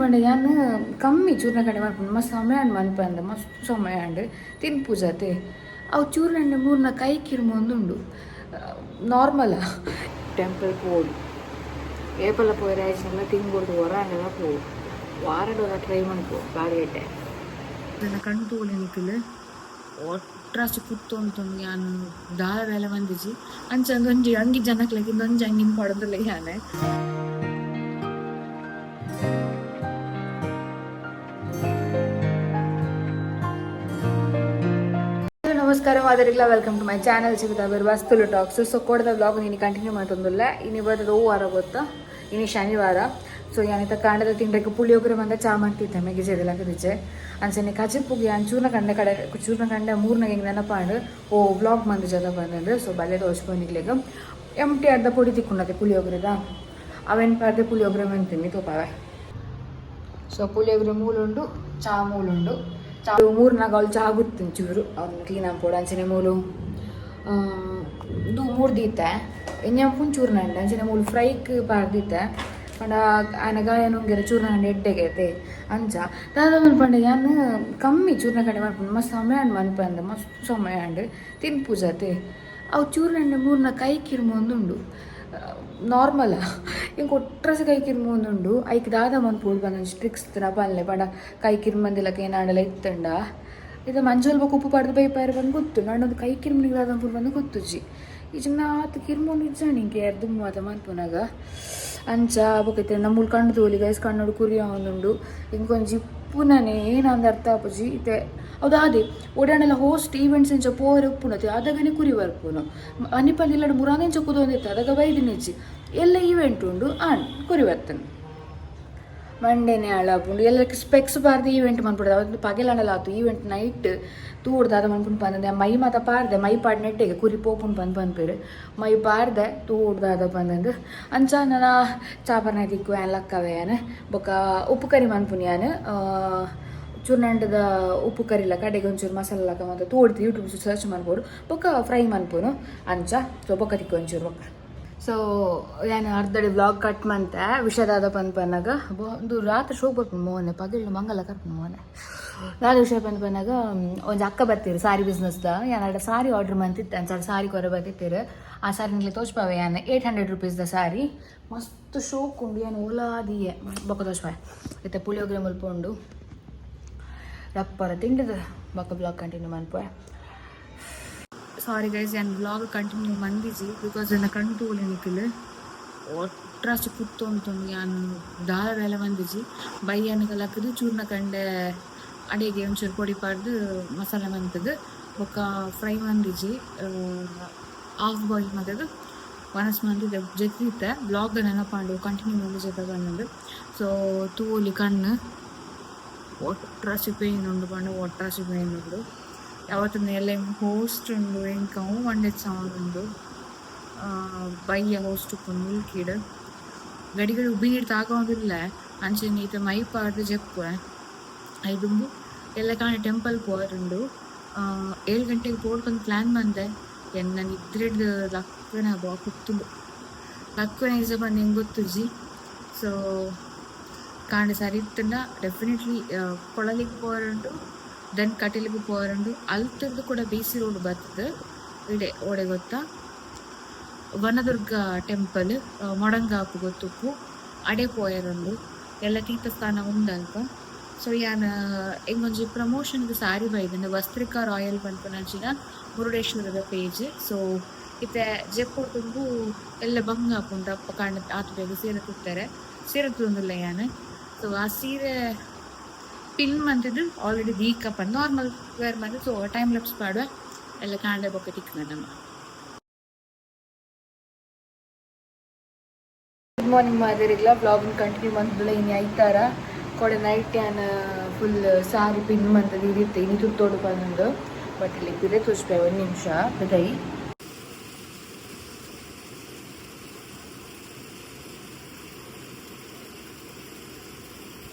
ಪಂಡ ಯಾನ್ ಕಮ್ಮಿ ಚೂರ್ಣಕಂಡೆ ಮನ್ಪುಂಡು ಮಸ್ತ್ ಸಮಯ ಆಂಡ್ ಮನ್ಪಂದೆ ಮಸ್ತ್ ಸಮಯ ಆಂಡ್ ತಿನ್ಪುಜತೆ ಅವು ಚೂರ್ಣಂಡೆ ಮೂರ್ನ ಕೈ ಕಿರ್ಮೊಂದುಂಡು ನಾರ್ಮಲ ಟೆಂಪಲ್ ಪೋಡು ಏಪಲ ಪೋಯೆರೆ ಆಯ್ಚಿನಲ ತಿಂಗೊಳ್ದು ಒರಾಂಡಲ ಪೋವು ವಾರಡ್ ಒರ ಟ್ರೈ ಮನ್ಪು ಬಾರಿ ಎಡ್ಡೆ. ಎನ್ನ ಕಣ್ಣ್ ತೂಲೆ ನಿಕುಲು ಒಟ್ರಾಸಿ ಕುತ್ತೊಂತುಂಡು ಯಾನ್ ದಾಲ ಬೇಲೆ ಮಂದಿಜಿ ಅಂಚ ಒಂಜಿ ಅಂಗಿ ಜನಕ್ಲೆಗ್ ಇಂದೊಂಜಿ ಅಂಗಿನ್ ಪಾಡೊಂದುಲ್ಲೆ ಯಾನ್. ನಮಸ್ಕಾರ ಮಾದರಿಗ್ಲ, welcome to my channel Jeevitha Birwas Tulu talks. So ಕೋಡದ ವ್ಲಾಗ್ ಇನಿ ಕಂಟಿನ್ಯೂ ಮಂತೊಂದುಲ್ಲೆ. ಇನಿ ಬತ್ತದ ಓ ವಾರ ಗೊತ್ತಾ, ಇನಿ ಶನಿವಾರ. ಸೊ ಯಾನಿತ ಕಾಂಡದ ತಿಂಡಕ್ಕೆ ಪುಳಿಯೋಗರೆ ಮಂದ ಚಾ ಮಾಡ್ತಿದ್ದೆ ಮೆಗಿ ಜೆದಲಾಗದಿಜ್ಜೆ ಅಂಚನೆ ಕಜಿಪುಗೆ ಯಾನ್ ಚೂರ್ಣ ಕಂಡೆ ಕಡೆ ಚೂರ್ಣ ಕಂಡೆ ಮೂರ್ನಾಗ ಹಿಂಗೆ ನೆನಪಾಂಡ್ ಓ ವ್ಲಾಗ್ ಮಂದಿ ಜದ ಬಂದಂದ್ರೆ. ಸೊ ಬಲ್ಲೆ ತೋಚ್ಕೊಂಡಿಗ್ಲೇಗ ಎಮ್ ಟಿ ಅರ್ಧ ಪೊಡಿ ತಿಕ್ಕೊಂಡದೆ ಪುಳಿಯೋಗರೆದ ಅವೇನು ಪಾರ್ದೆ ಪುಳಿಯೋಗರೆ ಮಂತೀನಿ ತೋಪಾವೆ. ಸೊ ಪುಳಿಯೋಗರೆ ಮೂಲುಂಡು, ಚಾ ಮೂಲುಂಡು. ಚಾ ಮೂರ್ನಾಗ ಅವಳು ಚಾ ಗುತ್ತಿನ ಚೂರು ಅವ್ನ ಕ್ಲೀನ್ ಆಪೋಡು. ಅಂಚನೆ ಮೂಲು ಇದು ಮೂರ್ದೀತೆ ಎಂಜಂಪುನ್ ಚೂರ್ಣ ಉಂಡು. ಅಂಚನೆ ಮೂಲು ಫ್ರೈಕ್ ಪಾರ್ದಿತ್ತೆ ಪಂಡ ಆಯನ ಗಾಯ ನುಂಗೆರೆ ಚೂರ್ಣ ಕಂಡೆ ಎಡ್ಡೆಗೈತೆ. ಅಂಚ ದಾದ ಮನ್ಪಂಡ ಯಾನ್ ಕಮ್ಮಿ ಚೂರ್ಣ ಕಂಡೆ ಮನ್ಪುಂಡು ಮಸ್ತ್ ಸಮಯ ಆಂಡ್ ಮನ್ಪಂದೆ ಮಸ್ತ್ ಸಮಯ ಆಂಡ್ ತಿನ್ಪುಜತೆ ಅವು ಚೂರ್ಣಂಡೆ ಮೂರ್ನ ಕೈ ಕಿರ್ಮೊಂದುಂಡು ನಾರ್ಮಲ ಇಂಕ್ ಒಟ್ರಾಸಿ ಕೈ ಕಿರ್ಮೊಂದುಂಡು. ಐಕ್ ದಾದ ಮನ್ಪೊಡು ಪಂದ್ ಟ್ರಿಕ್ಸ್ ಇತ್ತ್ಂಡ ಪನ್ಲೆ. ಪಂಡ ಕೈ ಕಿರ್ಮಂದಿಲಕ ಏನಾಂಡಲ ಇತ್ತಂಡ ಇದು ಮಂಜಲ್ ಬೊಕ ಉಪ್ಪು ಪಾಡ್ದ್ ಬೈಪಾಯೆರೆ ಪಂದ್ ಗೊತ್ತುಂಡು. ಆಂಡ ಒಂದು ಕೈ ಕಿರ್ಮನಿಗ್ ದಾದ ಮನ್ಪೊಡು ಪಂದ್ ಗೊತ್ತುಜ್ಜಿ. ಇಜ್ಜಿಂಡ ಆತ್ ಕಿರ್ಮೊಂದು ಇಜ್ಜಾಂಡ್ ಇಂಕ್ ಏರ್ ದುಂಬು ಮಾತ ಮನ್ಪುನಗ. ಅಂಚ ಬೊಕ ಇತ್ತೆ ನಮ್ಮೂಲು ಕಣ್ಣು ತೋಲಿ ಗೈಸ್, ಕಣ್ಣುಡು ಕುರಿ ಆವೊಂದುಂಡು. ಇಂಕೊಂಜಿ ಇಪ್ಪುನನೆ ಏನಂದ್ ಅರ್ಥ ಆಪುಜಿ. ಇತ್ತೆ ಅವು ದಾದೆ ಓಡಾಂಡಲ ಹೋಸ್ಟ್ ಈವೆಂಟ್ಸ್ ಇಂಚ ಪೋರೆ ಉಪ್ಪುನತೆ ಅದಗನೆ ಕುರಿ ಬರ್ಪುನು. ಅನಿಪಂದೆ ಇಲ್ಲಡ್ ಮುರಾನಿಂಚ ಕುದೊಂದಿತ್ತೆ ಅದಗ ಬೈದಿನಿಜ್ಜಿ. ಎಲ್ಲ ಈವೆಂಟ್ ಉಂಡು ಆಂಡ್ ಕುರಿ ಬರ್ತುಂಡು. ಮಂಡೆನೆ ಹಾಳಾಪುಂಡು. ಎಲ್ಲಕ್ಕೆ ಸ್ಪೆಕ್ಸ್ ಪಾರ್ದ್ ಈವೆಂಟ್ ಮನ್ಪುಡು. ಅವು ಪಗೆಲಾಂಡಲ ಆತು ಈವೆಂಟ್ ನೈಟ್ ತೂಡು ದಾದ ಮನ್ಪುಂಡು ಪಂದ್ ಮೈ ಮಾತ ಪಾರ್ದೆ ಮೈ ಪಾಡ್ ನೆಟ್ಟೆಗೆ ಕುರಿ ಪೋಪುಂಡು ಪಂದ್ ಪನ್ಪೆರ್. ಮೈ ಪಾರ್ದೆ ತೂಡು ದಾದ ಪಂದಂದು. ಅಂಚ ನನ ಚಾಪರ್ನ ತಿಕ್ಕು ಯಾನ್ ಲಕ್ಕವೆ ಯಾನ್ ಬೊಕ ಉಪ್ಪು ಕರಿ ಮನ್ಪುನಿ ಯಾನ್ ಚೂರ್ನಂಡದ ಉಪ್ಪು ಕರಿ ಲಕ ಅಡೆಗೆ ಒಂಚೂರು ಮಸಾಲೆ ಲಕ ಮಾತ ತೂಡ್ದು ಯೂಟ್ಯೂಬ್ ಸರ್ಚ್ ಮನ್ಪೊಡು ಬೊಕ ಫ್ರೈ ಮನ್ಪುನು. ಅಂಚ ಸೊ ಬೊಕ ತಿಕ್ಕು ಒಂಚೂರು ಬೊಕ. ಸೊ ಯಾನ್ ಅರ್ಧಡೆ ವ್ಲಾಗ್ ಕಟ್ ಮಂತೆ ವಿಷಯ ದಾದ ಪಂದ್ ಪನ್ನಗ ಒಂದು ರಾತ್ರಿ ಶೋಕ್ ಬರ್ಪುಂಡು ಮೋನೆ ಪಗೆಲ್ ಮಂಗಲ ಕರ್ಪುಂಡು ಮೋನೆ ದಾದ ವಿಷಯ ಪಂದ್ ಪನ್ನಗ ಒಂಜಿ ಅಕ್ಕ ಬರ್ತೀರು ಸಾರಿ ಬಿಸ್ನೆಸ್ ದ. ಯಾನ್ ಅಡ ಸಾರಿ ಆರ್ಡರ್ ಮಂತಿತ್ತೆ ಅಂಚ ಸಾರಿ ಕೊರ ಬರ್ತಿತ್ತೆರ್. ಆ ಸಾರಿ ನಿಕ್ಲೆ ತೋಜ್ಪಾವೆ ಯಾನ್. 800 ರುಪೀಸ್ ದ ಸಾರಿ ಮಸ್ತ್ ಶೋಕ್ ಉಂಡು. ಯಾನ್ ಓಲಾದಿಯೆ ಬೊಕ ತೋಜ್ಪಾವೆ. ಇತ್ತೆ ಪುಳಿಯೋಗರೆ ಮುಲ್ಪ ಉಂಡು ರಪ್ಪರ ತಿಂಡದ ಬೊಕ ವ್ಲಾಗ್ ಕಂಟಿನ್ಯೂ ಮನ್ಪುವೆ. ಸಾರಿ ಗೈಸ್, ಯಾನ್ ವ್ಲಾಗ್ ಕಂಟಿನ್ಯೂ ಮಂದಿಜಿ because ಎನ್ನ ಕಣ್ಣು ತೂಲೆ ನಿಕುಲು ಒಟ್ರಾಸಿ ಕುತ್ತೊಂತುಂಡು ಯಾನ್ ದಾಲ ಬೇಲೆ ಮಂದಿಜಿ. ಬಯ್ಯನಗ ಲಕ್ಕುದು ಚೂರ್ಣ ಕಂಡೆ ಅಡೆಗೆ ಒಂಚೂರು ಪೊಡಿ ಪಾಡ್ದು ಮಸಾಲೆ ಮಂತುದು ಬೊಕ್ಕ ಫ್ರೈ ಮಂದಿಜಿ. ಹಾಫ್ ಬಾಯ್ಲ್ ಮಂತುದು ವನಸ್ ಮಂತುದು ಜೆತ್ತಿತ್ತೆ. Vlog ನೆನಪಾಂಡು continue ಮಂದಿಜಿ ಬಂದಂದು. ಸೊ ತೂವೊಲಿ ಕಣ್ಣು ಒಟ್ರಾಸಿ ಪೇನ್ ಉಂಡು ಪಂಡ ಒಟ್ರಾಸಿ ಪೇನ್ ಉಂಡು. ಯಾವತ್ತೊಂದು ಎಲ್ಲ ಹೋಸ್ಟ್ ಉಂಡು ಎಂಕ್ ಅವು ಮಂಡೆಡ್ ಸೌಂಡ್ ಉಂಡು. ಬಯ್ಯ ಹೋಸ್ಟ್ ಉಪ್ಪುಂಡು ಮುಲ್ಕಿಡ್ ಗಡಿ ಗಡಿ ಉಬ್ಬಿನೀರು ತಾಗೊಂದಿಲ್ಲ. ಅಂಚನೆ ಇತ್ತೆ ಮೈ ಪಾಡ್ದ್ ಜೆಪ್ಪುವೆ. ಐದುಂಬು ಎಲ್ಲ ಕಾಂಡೆ ಟೆಂಪಲ್ ಪೋರುಂಡು. 7 ಗಂಟೆಗೆ ಪೋಡು ಪಂದ್ ಪ್ಲಾನ್ ಮಂದೆ. ಎನ್ನ ನಿದ್ರೆಡ್ ಲಕ್ಕುನ ಬಾ ಕುತ್ತುಂಡು ಲಕ್ಕುನ ನಿಜ ಪಂದ್ ಎಂಕ್ ಗೊತ್ತುಜಿ. ಸೊ ಕಾಂಡೆ ಸರಿ ಇತ್ತುಂಡ ಡೆಫಿನೆಟ್ಲಿ ಕೊಳಲಿಗ್ ಪೋರುಂಡು, then ಕಟೀಲಿಗ್ ಪೋರುಂಡು. ಅಲ್ತುರ್ದು ಕೂಡ ಬಿ ಸಿ ರೋಡ್ ಬತ್ತುದು ಇಡೆ ಓಡೆ ಗೊತ್ತಾ ವನದುರ್ಗ ಟೆಂಪಲ್ ಮೊಡಂಗಾಪು ಗೊತ್ತುಪ್ಪು ಅಡೆ ಪೋಯೆರುಂಡು. ಎಲ್ಲ ತೀರ್ಥಸ್ಥಾನ ಉಂಡಲ್ಪ. ಸೊ ಯಾನ್ ಎಂಕೊಂಜಿ ಪ್ರಮೋಷನ್ ಗ್ ಸಾರಿ ಬೈದ್ಂಡ್ ವಸ್ತ್ರಿಕಾ ರಾಯಲ್ ಪನ್ಪುನಂಚಿನ ಮುರುಡೇಶ್ವರದ ಪೇಜ್. ಸೊ ಇತ್ತೆ ಜೆಪ್ಪು ದುಂಬು ಎಲ್ಲ ಬಂಗ ಆಪುಂಡು ಅಪ್ಪ ಕಾಂಡೆ ಆತ್ ಬೇಗ ಸೀರೆ ತುತ್ತೆರೆ ಸೀರೆ ತುತ್ತೊಂದುಲ್ಲೆ ಯಾನ್. ಸೊ ಆ ಸೀರೆ ಪಿನ್ ಮಂತುದು ಆಲ್ರೆಡಿ ವೀಕ್ ಆಪುಂಡು ನಾರ್ಮಲ್ ವೇರ್ ಮಂತ್. ಸೊ ಟೈಮ್ ಲ್ಯಾಪ್ಸ್ ಪಾಡುವೆ ಎಲ್ಲ ಕಾಂಡೆ ಬೊಕ ತಿಕ್ಕುನ ನಮ. ಗುಡ್ ಮಾರ್ನಿಂಗ್ ಮಾತೆರೆಗ್ಲ, ವ್ಲಾಗ್ ಕಂಟಿನ್ಯೂ ಮಂತುದುಲ್ಲ. ಇನಿ ಐತಾರ. ಕೋಡೆ ನೈಟ್ ಯಾನ್ ಫುಲ್ ಸಾರಿ ಪಿನ್ ಮಂತುದು ಇದಿತ್ತೆ ಇನಿ ತುತ್ತೋಡು ಪಂದ್. ಬಟ್ ಇಲ್ಲಿ ಪಿರೆ ತೋಜ್ಪೆ ಒಂಜಿ ನಿಮಿಷ ಪಿದಯಿ.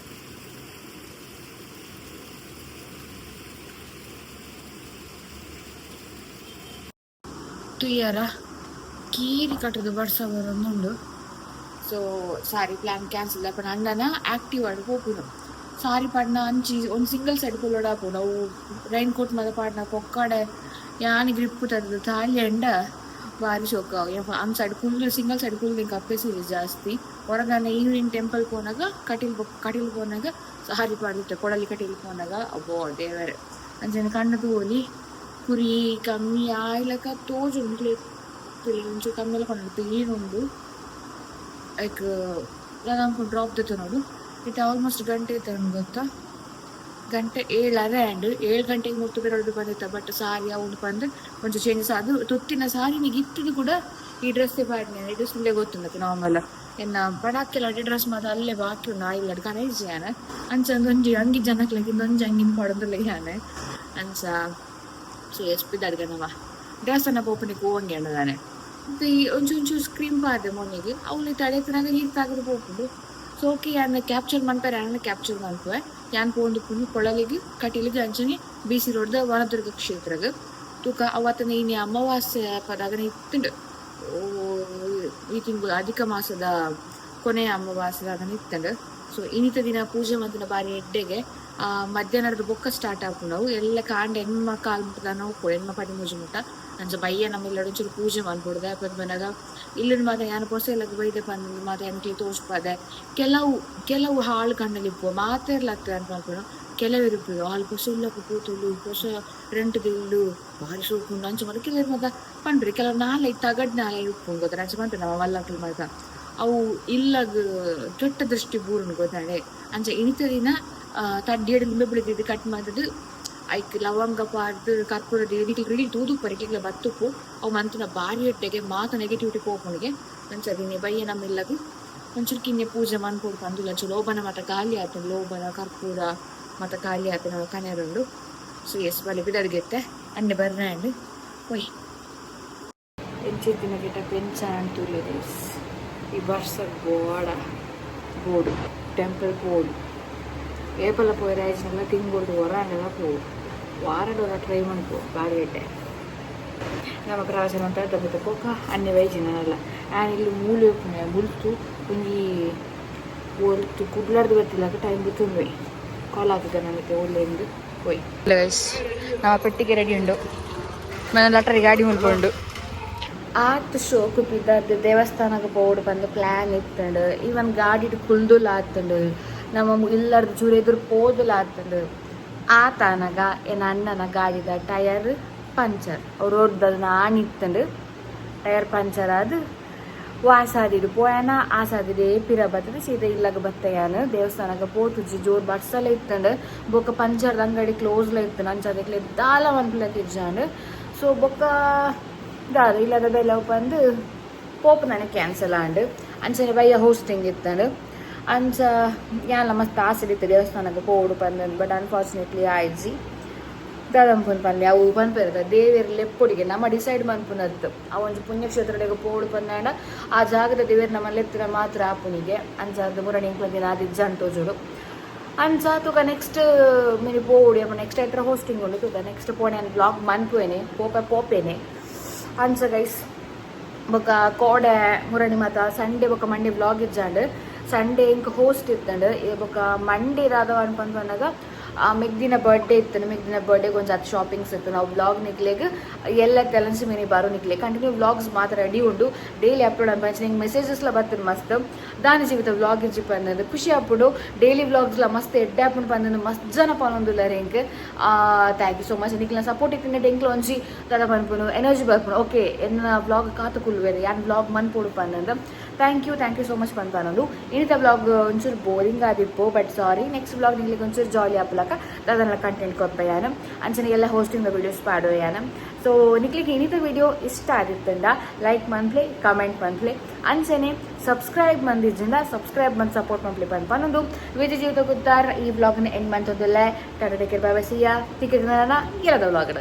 ತೂಯರ ಕೀರಿ ಕಟ್ಟುದು ಬರ್ಸ ಬರೊಂದುಂಡು. So sorry, plan cancel. ಅಪ್ಪನ ಅಣ್ಣನ ಆಕ್ಟಿವ್ ಆಡ್ ಪೋಪುನು. ಸಾರಿ ಪಾಡ್ನ ಅಂಚಿ ಒಂಜಿ ಸಿಂಗಲ್ ಸೈಡ್ ಕುಲ್ಲೊಡು ಆಪುಂಡು. ಅವು ರೈನ್ ಕೋಟ್ ಮಾತ ಪಾಡ್ನ ಪೊಕ್ಕಡೆ ಯಾನ್ ಗ್ರಿಪ್ ತತ್ತುದು ತಾಲಿ ಅಂಡ ಬಾರಿ ಶೋಕ. ಅಂಚ್ side Kullu, single side Kullu ಎಂಕ್ ಅಪ್ಪೆಸ ಜಾಸ್ತಿ. ಹೊರಗನೆ ಈವ್ನಿಂಗ್ ಟೆಂಪಲ್ ಪೋನಾಗ, ಕಟೀಲ್, ಕಟೀಲ್ ಪೋನಾಗ ಸಾರಿ ಪಾಡ್ದಿತ್ತೆ. ಕೊಡಲಿ ಕಟೀಲ್ ಪೋನಾಗ ಅಬ್ಬೋ ದೇವರೇ. ಅಂಚನೆ ಕಣ್ಣು ತೂವೊಲಿ, ಕುರಿ ಕಮ್ಮಿ ಆಯ್ಲಕ ತೋಜುಂಡು. ಒಂಚೂರು ಕಮ್ಮಿ ಎಲ್ಲ ಕೊಂಡು ಉಂಡು. ಲೈಕ್ ದಾದ ಡ್ರಾಪ್ ದೆತ್ತೊನೊಡು. ಇತ್ತೆ ಆಲ್ಮೋಸ್ಟ್ ಗಂಟೆ ಇತ್ತೆ ಗೊತ್ತಾ? ಗಂಟೆ 7:30 ಆಂಡ್. 7 ಗಂಟೆಗೆ ಮುಟ್ಟು ಬೆರೊಡು ಬಂದಿತ್ತ. ಬಟ್ ಸಾರಿ ಅವುಂಡು ಪಂದ್ ಒಂಚೂರು ಚೇಂಜಸ್ ಅದು ತೊತ್ತಿನ ಸಾರಿನಿಗೆ ಇತ್ತದು ಕೂಡ ಈ ಡ್ರೆಸ್ ಪಾಡ್ನೆ. ಈ ಡ್ರೆಸ್ ಇಲ್ಲೇ ಗೊತ್ತುಂಡತ್ತೆ ನಾರ್ಮಲ್. ಎನ್ನ ಪಡಾಕೆಲ್ಲ ಡ್ರೆಸ್ ಮಾತ ಅಲ್ಲೇ ಬಾಕಿ ಉಂಡು. ಆಯಿಲ್ಲಡ್ ಕನೈಜಿ ಯಾನ್. ಅಂಚ ಒಂಜಿ ಅಂಗಿ ಜನಕ್ಲೆಗ್ ಒಂಜಿ ಅಂಗಿನ ಪಾಡೊಂದುಲ್ಲೆ ಯಾನ್ ಅಂಚ. ಸೊ ಎಸ್, ಪಿದಾಡ್ಗ ನಮ ದೇವಸ್ಥಾನ ಪೋಪುನೆಗ್ ಓಂಗೆ ದಾನೆ. ಈ ಒಂಚೂರು ಒಂಚೂರು ಸ್ಕ್ರೀನ್ ಪಾಡ್ದೆ ಮೊನ್ನೆಗೆ. ಅವ್ಲು ತಡೆತನಾಗ ನೀರು ತಾಗದು ಪೋಪುಂಡು. ಸೊ ಓಕೆ, ಯಾನ್ ಕ್ಯಾಪ್ಚರ್ ಮನ್ಪೆರೆ ಯಾನ್ ಕ್ಯಾಪ್ಚರ್ ಮನ್ಪುವೆ. ಯಾನ್ ಪೋವೊಂದುಪ್ಪುನು ಕೊಳಲಿಗ್ ಕಟೀಲಿಗ್, ಅಂಚನೆ ಬಿ ಸಿ ರೋಡ್ ದ ವನದುರ್ಗ ಕ್ಷೇತ್ರಗ್. ತೂಕ ಅವತ್ತನ ಇನಿ ಅಮಾವಾಸ್ಯೆ ಪದಾಗನೆ ಇತ್ತುಂಡು. ಈ ತಿಂಗಳು ಅಧಿಕ ಮಾಸದ ಕೊನೆಯ ಅಮಾವಾಸ್ಯೆ ಇತ್ತುಂಡು. ಸೊ ಇನಿತ ದಿನ ಪೂಜೆ ಮಂತಿನ ಬಾರಿ ಎಡ್ಡೆಗೆ. ಆ ಮಧ್ಯಾಹ್ನದ ಬೊಕ್ಕ ಸ್ಟಾರ್ಟ್ ಆಪುಂಡು. ಎಲ್ಲ ಕಾಂಡೆ 8:15 ಮುಟ್ಟ ಉಪ್ಪು, 8:13 ಮುಟ್ಟ. ಅಂಚ ಬಯ್ಯ ನಮ್ಮ ಇಲ್ಲಡ್ ಒಂಚೂರು ಪೂಜೆ ಮನ್ಪೊಡು. ದಾಯೆ ಪನ್ನಗ ಇಲ್ಲಡ್ ಮಾತ ಯಾನ್ ಪೊಸ ಇಲ್ಲಗ್ ಬೈದೆ ಪಂದ್ ಮಾತ ಎಂಕ್ಲೆ ತೋಜ್ಪಾದೆ. ಕೆಲವು ಕೆಲವು ಹಾಳು ಕಣ್ಣಲ್ಲಿ ಇಪ್ಪುವ ಮಾತೆರ್ಲ ಅತ್ತ್ ಅಂತ ಮನ್ಪುನು. ಕೆಲವೆರ್ ಇಪ್ಪುವೆರ್, ಆಲ್ ಪೊಸ ಇಲ್ಲಗ್ ಪೋತೊಲು, ಪೊಸ ರೆಂಟ್ ದ ಇಲ್ಲು ಬಾರಿ ಸೋಕು ಉಂಡು ಅಂಚ ಮಾತ ಕೆಲವೆರ್ ಮಾತ ಪನ್ಪೆರ್. ಕೆಲವು ನಾಲೈ ತಗಡ್ ನಾಲೈ ಉಪ್ಪುಂಡು ಗೊತ್ತಾ. ಅಂಚ ಪನ್ಪೆರ್ ನಮ್ಮ ಮಲ್ಲಕ್ಲು ಮಾತ. ಅವು ಇಲ್ಲಗ್ ಕೆಟ್ಟ ದೃಷ್ಟಿ ಬೂರುಂಡು ಗೊತ್ತಾಂಡೆ. ಅಂಚ ಇನಿತ ದಿನ ತಡ್ಯಡ್ ಲಿಂಬೆ ಪುಳಿ ಕಟ್ ಮಲ್ತ್ದ್ ಐಕ್ ಲವಂಗ ಪಾಡ್ದ್ ಕರ್ಪೂರ ದೀದ್, ರಿಡಿ ತೂದುಪ್ಪರೆ ಎಂಕ್ಲ ಬತ್ತುಪ್ಪು. ಅವು ಮಂತುನ ಬಾರಿ ಎಡ್ಡೆಗೆ, ಮಾತ ನೆಗೆಟಿವಿಟಿ ಪೋಪುಂಡುಗೆ. ಅಂಚ ದಿನ ಬಯ್ಯ ನಮ್ಮ ಇಲ್ಲಗ್ ಒಂಚೂರು ಕಿನ್ಯ ಪೂಜೆ ಮನ್ಪೊಡು ಪಂದ್. ಅಂಚ ಲೋಬನ ಮಾತ ಖಾಲಿ ಆತುಂಡು. ಲೋಬನ ಕರ್ಪೂರ ಮಾತ ಖಾಲಿ ಆತುಂಡು, ಕನೆರುಂಡು. ಸೊ ಎಸ್, ಬಲೆ ಪಿದಡ್ಗೆತ್ತೆ. ಅಣ್ಣೆ ಬರ್ನಾಂಡ್ ಒಯ್. ಎಂಚಿತ್ತಿನ ಗೆಟಪ್ ಎಂಚ ತೂಲೆ ಗೈಸ್. ಈ ಬರ್ಸ ಬೋಡ ಬೋಡು ಟೆಂಪಲ್ ಪೋಡು. ಏಪಲ ಪೋಯೆರೆ ಆಯ್ಚಿನಲ್ಲ. ತಿಂಗೊಳ್ದು ಒರಾಂಡಲ ಪೋಡು, ವಾರಡ್ ಒರ ಟ್ರೈ ಮನ್ಪು, ಬಾರಿ ಎಡ್ಡೆ. ನಮ್ಮ ಪ್ರವಾಸ ಅಂತ ಬತ್ತ ಪೋಕ ಅಣ್ಣೆ ಬೈಜಿನಲ್ಲ. ಆ್ಯನ್ ಇಲ್ಲಿ ಮೂಲೆ ಉಪ್ಪುನೆ ಮುಲ್ತು ಒಂಜಿ ಒರ್ತು ಕುಡ್ಲಾರ್ದು ಬತ್ತಿಲ್ಲ. ಟೈಮ್ ಗೊತ್ತುಂಡು. ಕಾಲ್ ಆಗ್ತದೆ ನನಗೆ ಒಳ್ಳೆಂದು. ಹೋಯ್ ಗೈಸ್, ನಮ್ಮ ಪೆಟ್ಟಿಗೆ ರೆಡಿ ಉಂಡು. ಮನೆ ಲಟರಿ ಗಾಡಿ ಮುಲ್ಪುಂಡು. ಆತ್ ಶೋಕು ಪಿದರ್ದು ದೇವಸ್ಥಾನಕ್ಕೆ ಪೋಡು ಪಂದ್ ಪ್ಲಾನ್ ಇತ್ತಂಡು. ಈವನ್ ಗಾಡಿಡ್ ಕುಲ್ದುಲ ಆತುಂಡು. ನಮ್ಮ ಇಲ್ಲರ್ದು ಚೂರು ಎದುರು ಪೋದುಲ ಆತುಂಡು. ಆತನಗ ಎನ್ನ ಅಣ್ಣನ ಗಾಡಿದ ಟೈರ್ ಪಂಚರ್. ರೋಡ್ ಆಣಿ ಇತ್ತಂಡು. ಟೈರ್ ಪಂಚರ್ ಆದ್ ವಾಸಾದಿಡು ಪೋಯನ, ಆಸಾದಿಡೆ ಪಿರ ಬತ್ತದ ಸೀದಾ ಇಲ್ಲಗ ಬತ್ತಯಾನ. ದೇವಸ್ಥಾನಗ ಪೋತುಜಿ. ಜೋರ್ ಬರ್ಸಲ ಇತ್ತಂಡು. ಬೊಕ್ಕ ಪಂಚರ್ದ ಅಂಗಡಿ ಕ್ಲೋಸ್ಲ ಇತ್ತಂಡು. ಅಂಚ ಅದಕ್ಕೆ ದಾಲ ಮನ್ಪುಲಕ ಇಜ್ಜಾಂಡ್. ಸೊ ಬೊಕ್ಕ ದಾದ ಇಲ್ಲದ ಬೆಲ್ಲ ಪಂದ್ ಪೋಪುನನೆ ಕ್ಯಾನ್ಸಲ್ ಆಂಡ್. ಅಂಚನೆ ಬಯ್ಯ ಹೋಸ್ಟಿಂಗ್ ಇತ್ತಂಡು. ಅಂಚ ಯಾನ್ಲ ಮಸ್ತ್ ಆಸೆ ಇತ್ತು ದೇವಸ್ಥಾನಕ್ಕೆ ಪೋಡು ಪಂದ್, ಬಟ್ ಅನ್ಫಾರ್ಚುನೇಟ್ಲಿ ಆಯ್ಜಿ. ದಾದಂಪುನ್ ಪನ್ಲೆ, ಅವು ಪನ್ಪೆರ್ ದೇವೆರ್ ಲೆಪ್ಪೊಡಿಗೆ, ನಮ್ಮ ಡಿಸೈಡ್ ಮನ್ಪುನದ್ದು. ಆ ಒಂಜಿ ಪುಣ್ಯಕ್ಷೇತ್ರಡೆಗ್ ಪೋಡು ಪಂದಾಂಡ ಆ ಜಾಗದ ದೇವೆರ್ ನಮ್ಮ ಲೆತ್ತಿನ ಮಾತ್ರ ಆಪುನಿಗೆ. ಅಂಚಾದ್ ಮುರಣಿ ಎಂಕ್ಲ ದಿನ ಆದಿಜ್ಜಾನ್ ತೋಜುಡು. ಅಂಚ ತುಕ ನೆಕ್ಸ್ಟ್ ಮಿನಿ ಪೋವೊಡು. ಅಪ್ಪ ನೆಕ್ಸ್ಟ್ ಐತ್ರ ಹೋಸ್ಟಿಂಗ್ ಉಂಡು. ತುಕ ನೆಕ್ಸ್ಟ್ ಪೋಣೆ ಬ್ಲಾಗ್ ಮನ್ಪುವೆನೆ, ಪೋಪೆ ಪೋಪೇನೆ. ಅಂಚ ಗೈಸ್, ಬೊಕ ಕೋಡೆ ಮುರಣಿ ಮಾತ ಸಂಡೇ ಬೊಕ ಮಂಡೇ ವ್ಲಾಗ್ ಇಜ್ಜಾಂಡ್. ಸಂಡೇ ಇಂಕ್ ಹೋಸ್ಟ್ ಇತ್ತಂಡ್. ಬೊಕ ಮಂಡೇ ದಾದ ಪಂದ್ ಪನ್ನಗ ಮೆಗ್ದಿನ ಬರ್ಡೇ ಇತ್ತು. ಮೆಗ್ದಿನ ಬರ್ಡೇಗೆ ಒಂಜಿ ಹತ್ತು ಶಾಪಿಂಗ್ಸ್ ಇತ್ತು. ನಾವು ವ್ಲಾಗ್ ನಿಕ್ಲೆಗ್ ಎಲ್ಲ ತೆಲನ್ಸಿ ಮಿನಿ ಬಾರು. ನಿಕ್ಲೆ ಕಂಟಿನ್ಯೂ ವ್ಲಾಗ್ಸ್ ಮಾತ್ರ ರೆಡಿ ಉಂಡು, ಡೈಲಿ ಅಪ್ಲೋಡ್ ಅನ್ಪಂಚ. ನಿಂಗೆ ಮೆಸೇಜಸ್ಲ ಬರ್ತದೆ ಮಸ್ತ್, ದಾನಿ ಜೀವಿತ ವ್ಲಾಗ್ ಇಜ್ಜಿ ಪಂದ್. ಖುಷಿ ಆಪುಂಡು. ಡೈಲಿ ವ್ಲಾಗ್ಸ್ಲ ಮಸ್ತ್ ಎಡ್ಡೆ ಆಪುಂಡು ಪಂದ್ ಮಸ್ತ್ ಜನ ಪನೊಂದುಲ್ಲಾರ ಎಂಕ್. Thank you so much. ನಿಕ್ಲೆನ ಸಪೋರ್ಟ್ ಇತ್ತಿನ ಎಂಕ್ಲ ಒಂಜಿ ದಾದ ಪನ್ಪುನು ಎನರ್ಜಿ ಬರ್ಪುಂಡು. ಓಕೆ, ಎನ್ನ ವ್ಲಾಗ್ ಕಾತು ಕುಲ್ಲುವೆರ್, ಯಾನ್ ವ್ಲಾಗ್ ಮನ್ಪೊಡು ಪಂದ್. Thank you, thank you so much ಪನ್ಪನೊಂದು ಇನ್ನಿತ ವ್ಲಾಗ್ ಒಂಚೂರು ಬೋರಿಂಗ್ ಆದಿಪ್ಪು, ಬಟ್ ಸಾರಿ. ನೆಕ್ಸ್ಟ್ ವ್ಲಾಗ್ ನಿಕ್ಲೆಗ್ ಒಂಚೂರು ಜಾಲಿ ಆಪುಲಕ ದಾದನ ಕಂಟೆಂಟ್ ಕೊರ್ಪಯಾನ. ಅಂಚನೆ ಎಲ್ಲ ಹೋಸ್ಟಿಂಗ್ ವೀಡಿಯೋಸ್ ಪಾಡೋಯಾನ. ಸೊ ನಿಕ್ಲೆಗ್ ಇನ್ನಿತ ವಿಡಿಯೋ ಇಷ್ಟ ಆದಿತ್ತಂಡ ಲೈಕ್ ಮನ್ಪ್ಲೆ, ಕಮೆಂಟ್ ಮನ್ಪ್ಲೆ. ಅಂಚನೆ ಸಬ್ಸ್ಕ್ರೈಬ್ ಮಂದಿಜ್ಜಿಂದ ಸಬ್ಸ್ಕ್ರೈಬ್ ಮಂತ್ ಸಪೋರ್ಟ್ ಮನ್ಪ್ಲೆ ಪನ್ಪನೊಂದು ವಿಜಯ ಜೀವಿತ ಗುತ್ತಾರ್ ಈ ವ್ಲಾಗ್ನ ಎಂಡ್ ಮಂತೊಂದುಲ್ಲೆ. ಟಾಟಾ, take care, bye, see ya. ತಿಕ್ಕಿದ ಇರದ ವ್ಲಾಗ್.